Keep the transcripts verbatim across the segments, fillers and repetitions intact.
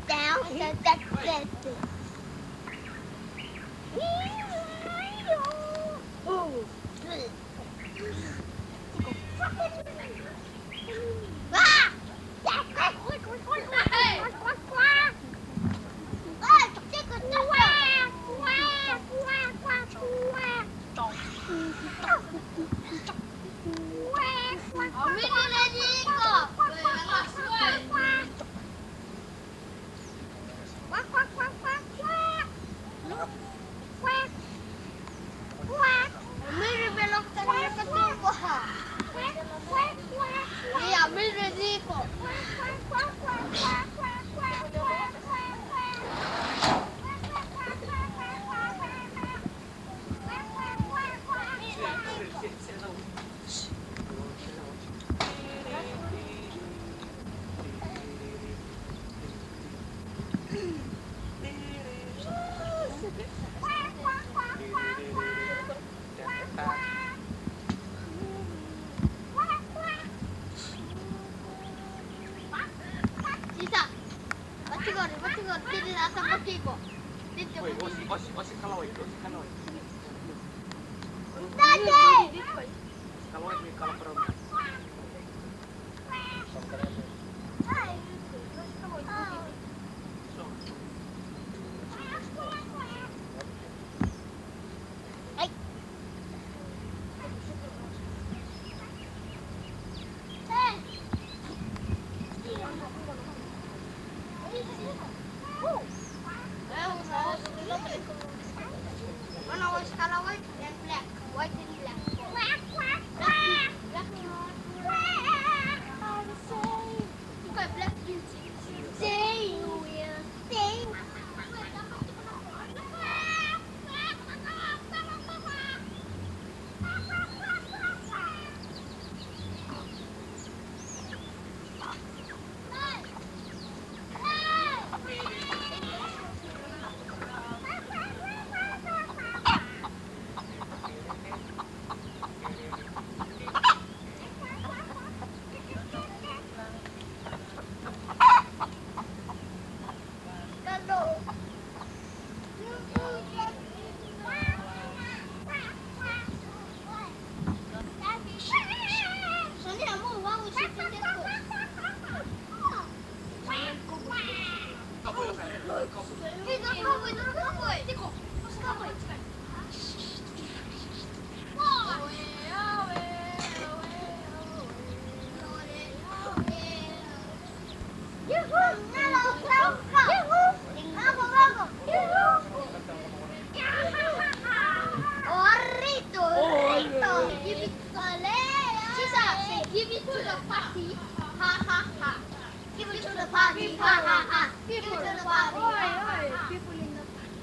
Down to the distance. Ooh. Sisa, vati qori, vati qori, tiri rata vati qo. Tiri rata vati qo. White and black. White and black. Black, black, black. Look at black beauty. Say you will. Say. Give it to the party. Ha, ha, ha. Give it to the party. Ha, ha, ha. Give it to the party. Oi, oi, people in the party.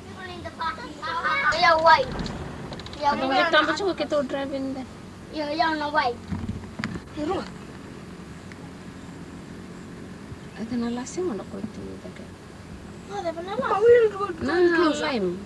People in the party. Ha, ha, ha. Ia, wai. Ia, wai. Io, ia, na wai. Eda na lasi mada ko itu. Na, na, lime.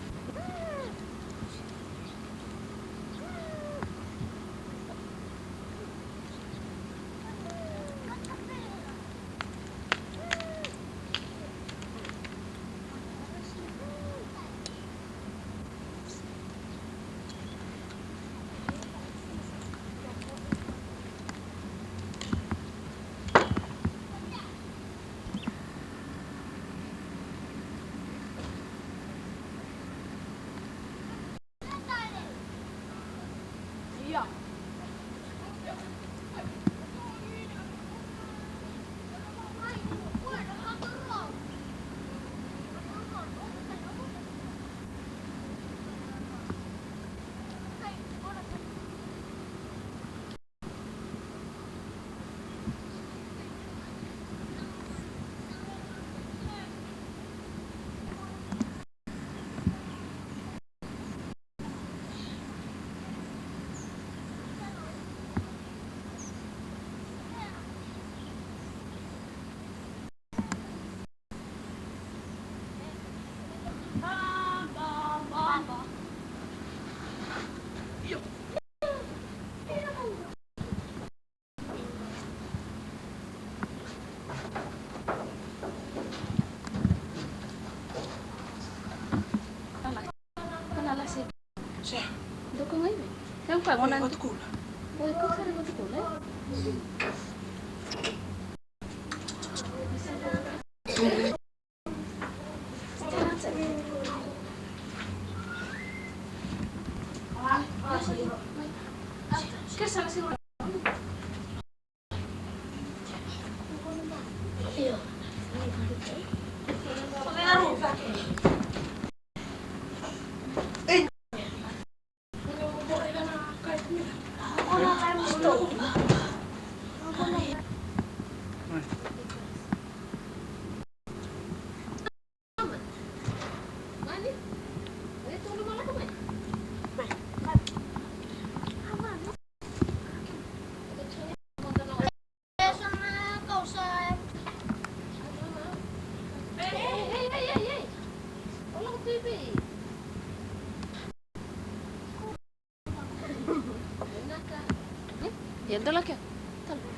Ia, dou lako.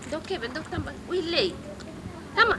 Dou keve, dou taba. Ui, lei. Tama.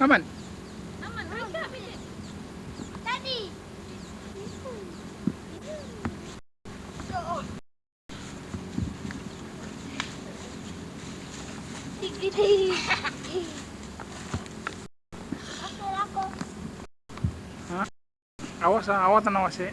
Aman. Awa sa, awa ta na wase.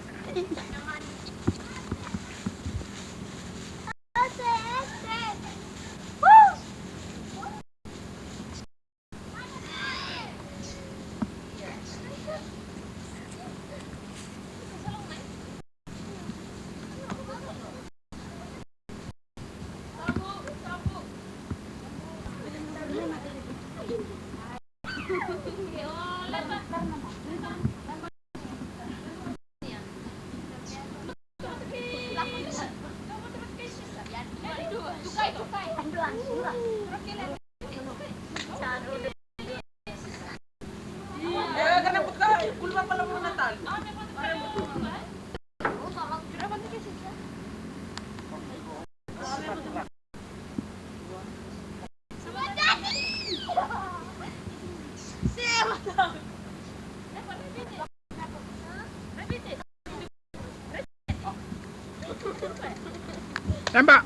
Emba.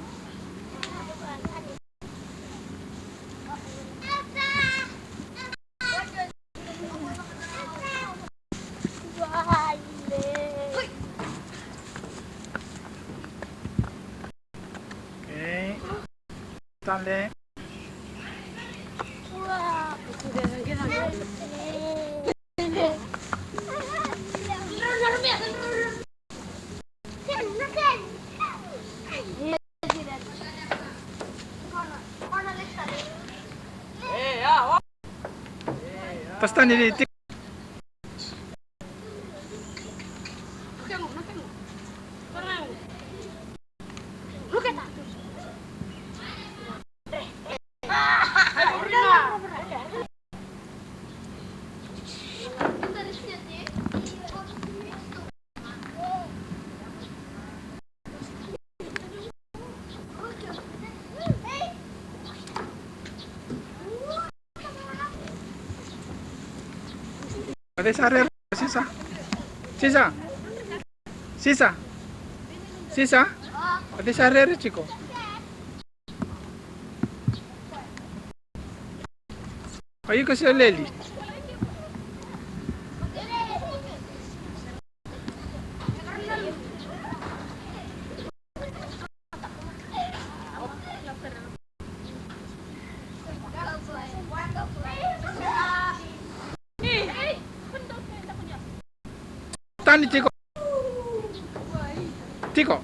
Okay. Tale. Tastani di. Cei sa rere? Sisa. Sisa. Sisa. Sisa. O cei sa rere tiko? O iko se o Leli? Tani tiko. Tiko.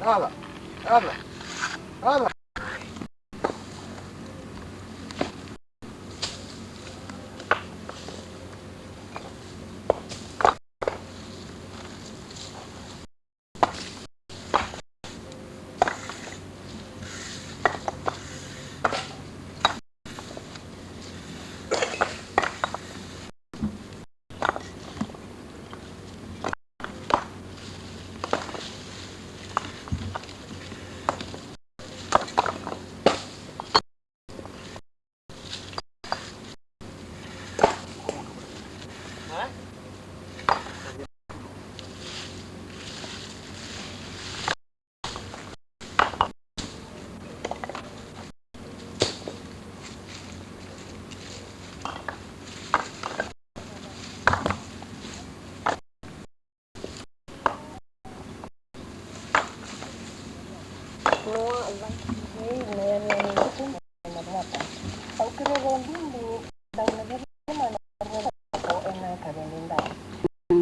Ala, ala, ala.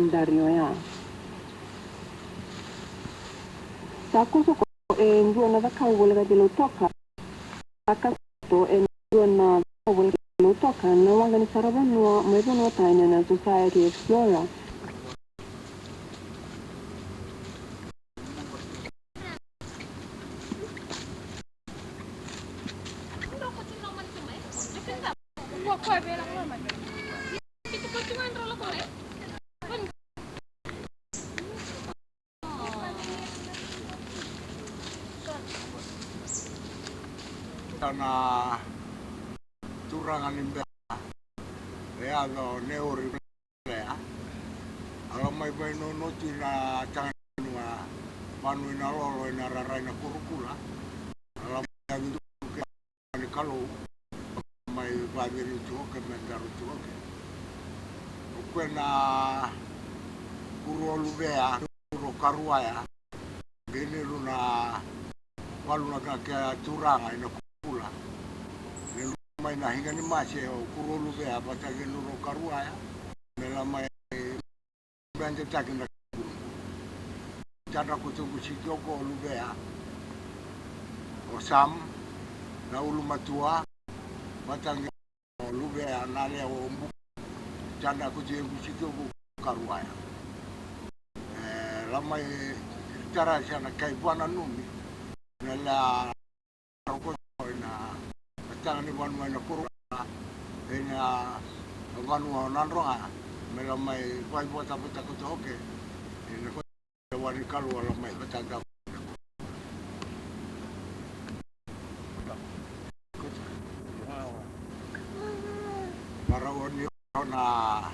Dari oya. Sa koso ko e dua na cakau volekati Lautoka. Sa kasato e dua na cakau volekati Lautoka na waqa ni saravanua mai vanua tani na Society Explorer. Na turaga ni Bea e yaco Neori Lea. A la mai vainonoti na taga ni vanua, vanua i na lolo e na rara i na kurukula. A la mai yaco ni Kalou mai vaciri tiko ke me daru tiko ke. O koya na kuro Luvea, kuro Karuaya. Qai ni ru na valu na ka ke a turaga ina kula. Me lako mai na higa ni mase o Kuro Luvea vata kei Nuro Karuaya. Me la mai bedetaki na kulu. Tana ko tuku si toko o Luvea. O Sam, na ulumatua, vata kei o Luvea na lea o Buku. Tana ko tuku si toko Karuaya. E, la mai tara sa na kai vana numi. Na la Roko ina mataka ni vanua ina Koroka, ina vanua o Nadroga, me la mai vaivota vata ko toke, ina ko wani kalua la mai vata ga. Varau ni ona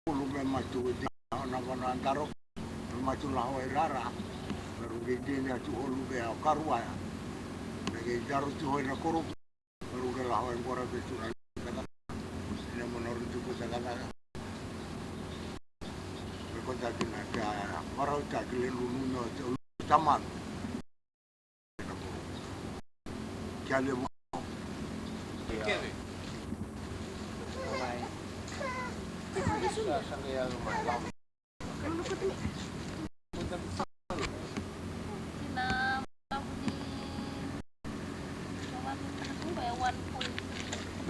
Kulu me matu i dina o na vanua daro, me matu laho i rara, me ruki dina tu o Luvea o Karuaya. Me kei daro tu hoi na koro, me ruki laho i gora vetu na kata, ina mo na rutu ko sa kata. Me kota kina ka varautaki le lulu no te tamanu.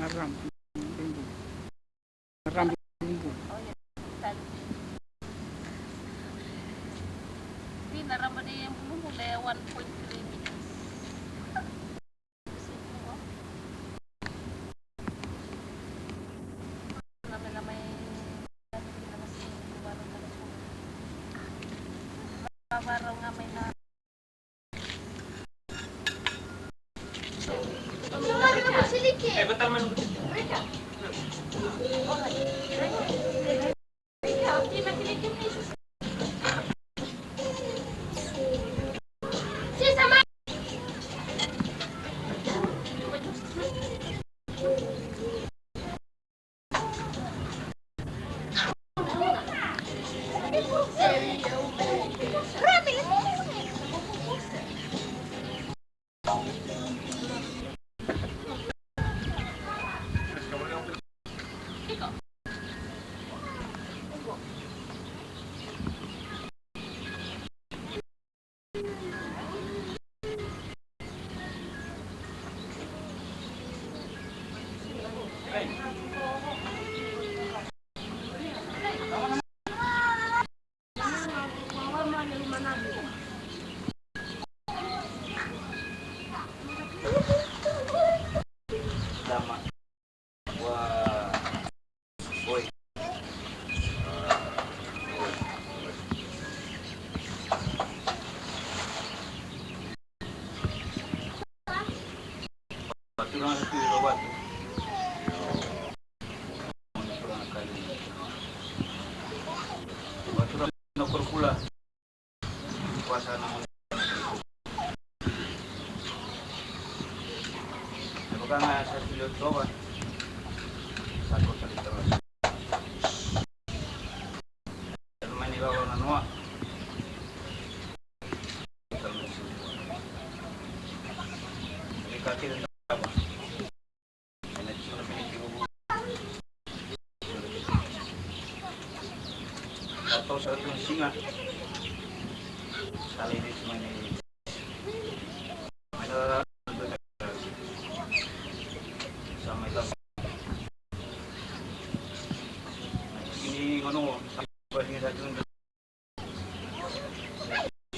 Na rambu. Rambu. Dina raba ni bulubulu e one point three meters.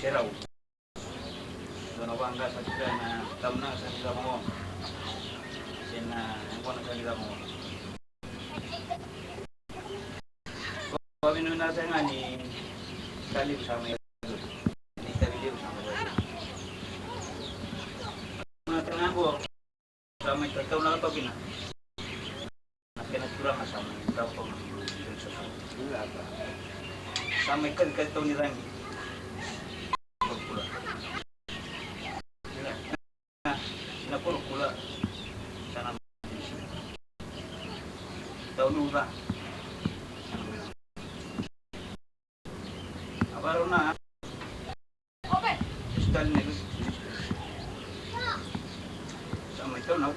Serau. Dua na vaqa sa tiko na tamana sa ni cava gona. Se na yaqona sa ni cava gona. Ko vinaka sa ga ni talivu sa mai. Ni talivu sa mai. Na tena qo. Sa mai tatau na ka kina. Na kena turaga sa mai tatau na ka kina. Sa mai kaci kaci tau ni rangi. Kura kula. Na kura kula. Sa na tau ni uca. A varau na. Stali na ilusi.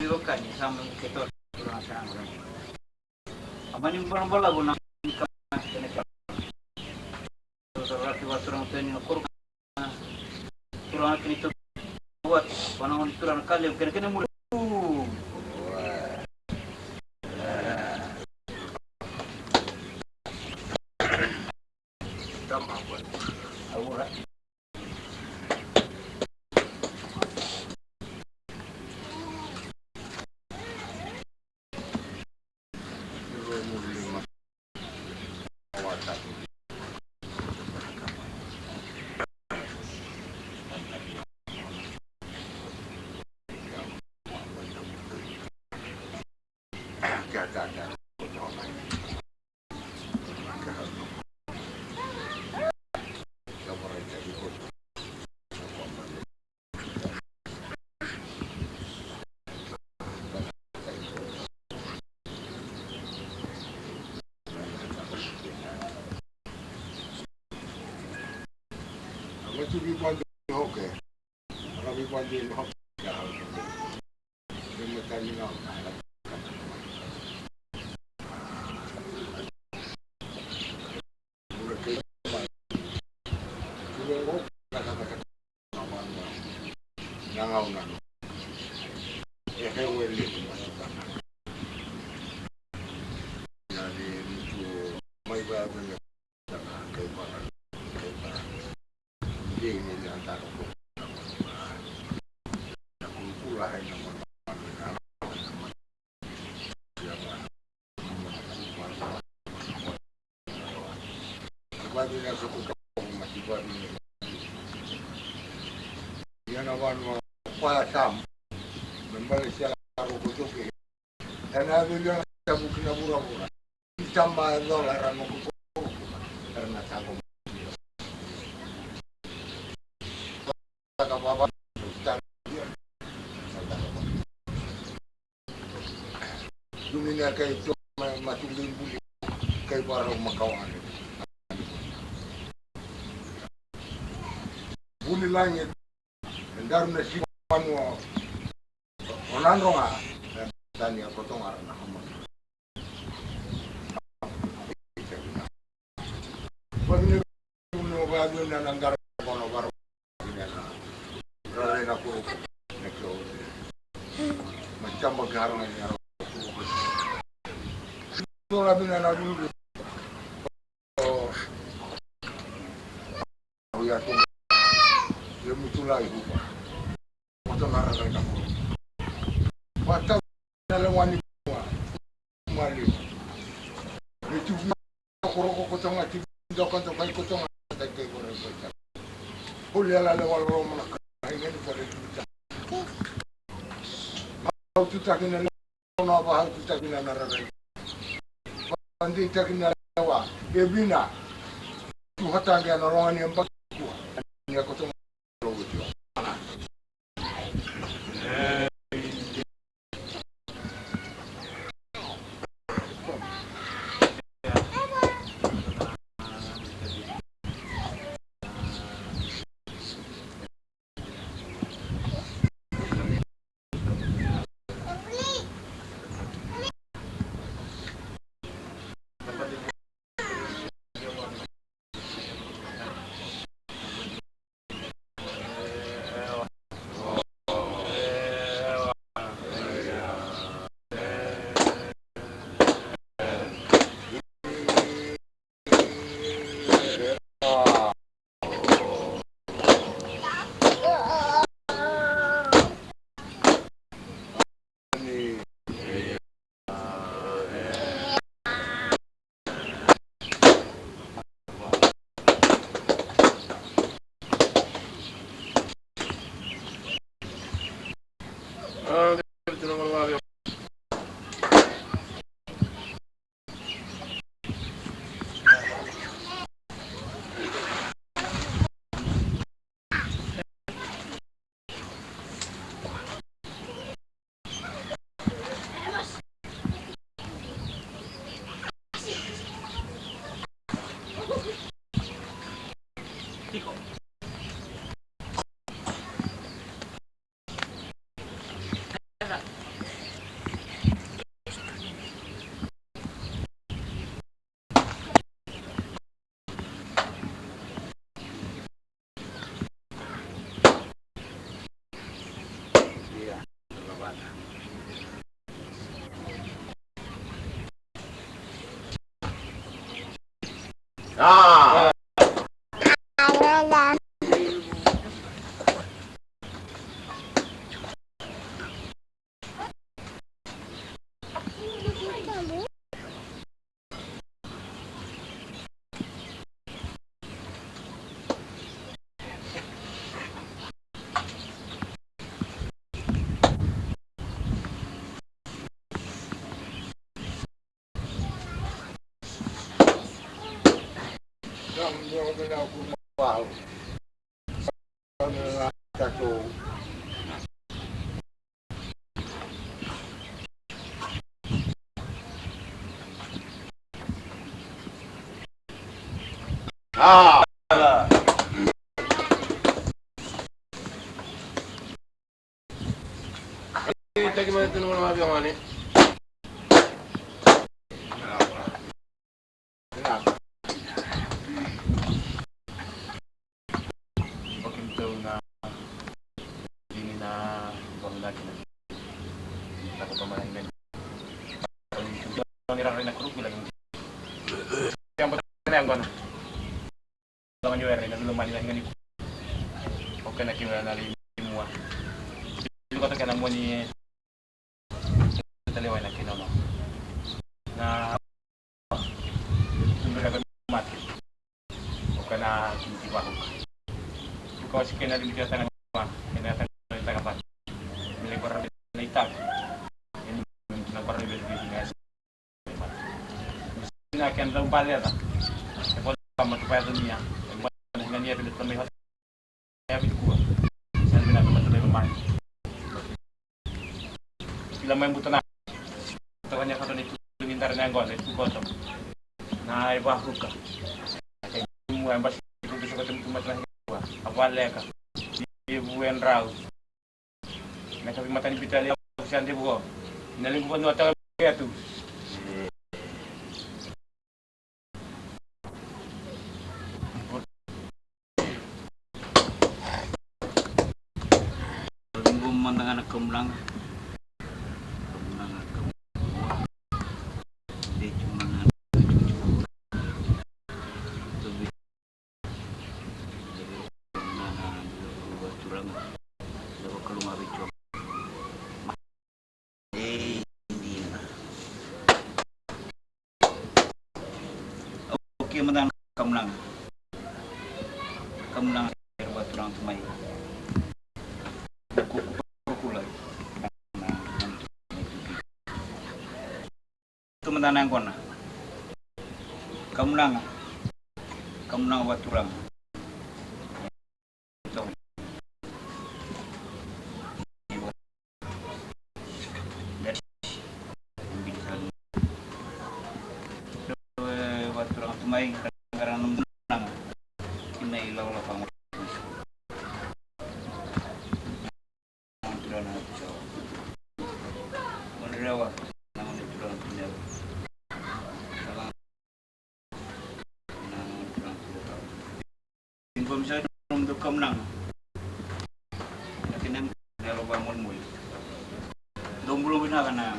Ni vaka ni sa mai ke tora turaga sa na. A mani balabalavu na ni ka na kena kena. Sa raki va turaga tani na koro. Turaga kina i toka. Vana goni turaga na ka levu kena kena muri. Ia na vanua koya Sam, me baleta na roko toke. Ena yaco ia na tavuki na vuravura. Tama e cola era na kukuruku, era na taqomaki. Taka vava, tara ia. Dumina kai to ma, ma tu buli, kai vara makawane. Buli langi, daru na siwa vanua. O Nadroga, e, tani a koto ga ra na hama. Vavine no vavine na qara kono varo. Vine na rare na kuru na kio. Ma tamba garo na ni aro kuru. Tola vine na lulu. Au ya tu. Ia mutu lai hupa. Koto na rara ka ko. Vata na le wani kua. Mali. Ni tu vi ko roko koto nga tu. Doka doka i koto nga. Kai kai ko roko koto. Holi ala le walo roma na kai ngeni ko re tu ta. Au tu ta kina le. Ona vakaututaki na rara. Vakadeitaki na lewa e vina. Tuhatagi ana roga ni abaki kua. Ni a koto. Vakidau na ini na vakalaki na taka pa mana ini. Ni rara na kuru kila ni. Yang pertama yang gona. Lama ni were na dulu mani na ingani. Oke na kina na limua. Ilu kata kena moni. Tale wai na kina no. Na Sumber na mate. O kana kinti vahuka. Tuka wasi kena limiti na tanga ni wa, kena tanga ni tanga vata. Mile bara na itaka. Ena bara na vele vele na yasa. Na kena dau baleta. E vole kama tu vaya dunia. E vole na ngania vele tamai hota. Yavi kua. Sa vinaka mata mai lomani. Kila mai buta na. Tavani a kata ni tu ni dara na yaqona, e tu koto. Na e vahuka. Mua e basi tu tu saka tu mata na kua. A valeka. Ivu e drau. Na kavi mata ni pitali a kusi ande vuo. Na ligu vanua tala e tu. Mada ga na kamunaga. Kamunaga, kamunaga. Dei tu mana. Turaga. E dina. Au kei mada na kamunaga. Kamunaga era vakaturaga tu mai. Kukula. Tu mada na yaqona. Kamunaga. Kamunaga vakaturaga. Informisa dou kamunaga. Na kena yalo vakamolimoli. Dou bula vinaka na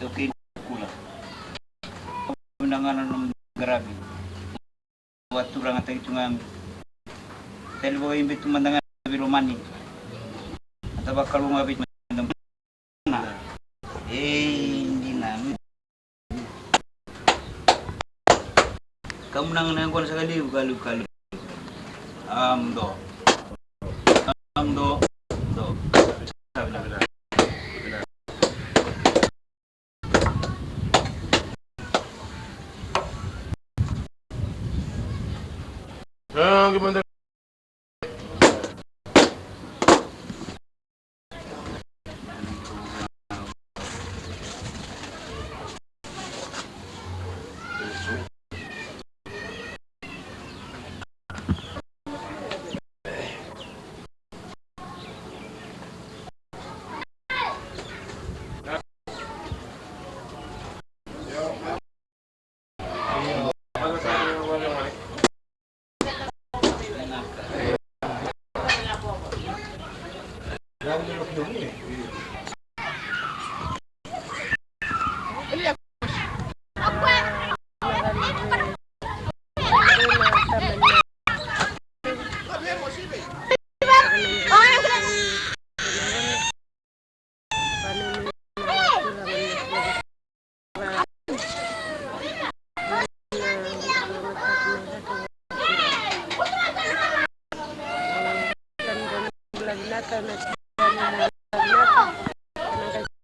taukei kula. Vinaka na nomu qaravi. Vakaturagataki tu ga. Tali vakaibe tu mada ga vei lomani. Ata vakaluga vei tu mada ga. E dina. Kamunaga na yaqona sa ka liu, ka liu, ka liu. Amdo. Amdo. Do.